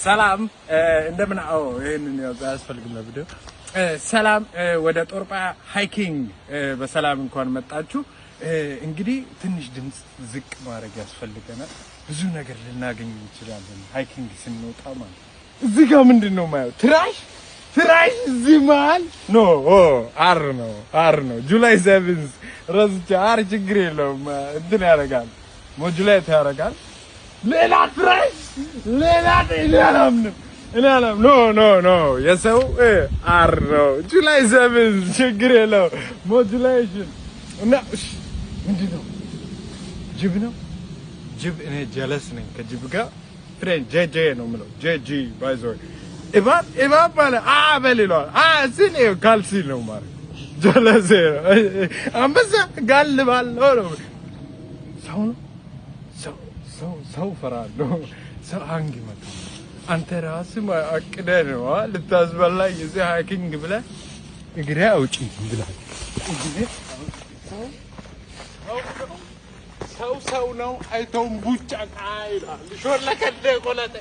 ሰላም እንደምን? አዎ፣ ይሄንን ያው አያስፈልግም ለቪዲዮ። ሰላም፣ ወደ ጦርጳ hiking በሰላም እንኳን መጣችሁ። እንግዲህ ትንሽ ድምፅ ዝቅ ማድረግ ያስፈልገናል። ብዙ ነገር ልናገኝ እንችላለን hiking ስንወጣ ማለት ነው። እዚህ ጋር ምንድን ነው የማየው? Trash, trash እዚህ መሀል። No, አር ነው፣ አር ነው። July 7th ረስቼ። አር ችግር የለውም፣ እንትን ያደርጋል፣ modulate ያደርጋል። ሌላ trash፣ ሌላ። እኔ አላምንም፣ እኔ አላምንም። No, no, no፣ የሰው አር ነው። July 7th ችግር የለውም፣ modulation እና ምንድን ነው? ጅብ ነው፣ ጅብ። እኔ ጀለስ ነኝ ከጅብ ጋር፣ friend ጄጄ ነው የምለው። ጄጂ by the way። እባብ፣ እባብ ባለ አ በል ይለዋል። አ ስል ካልሲ ነው ማለት ጀለሴ ነው። አንበሳ ጋልባለሁ ነው። ሰው ነው፣ ሰው፣ ሰው፣ ሰው እፈራለሁ። ሰው hang ይመጣ። አንተ ራስህ አቅደህ ነው ልታስበላኝ እዚህ hiking ብለህ። እግሬ አውጪ ብለህ እግሬ። ሰው ሰው ነው አይተውም። ቡጫቃ ይላል። ሾለከደ ቆለጠ።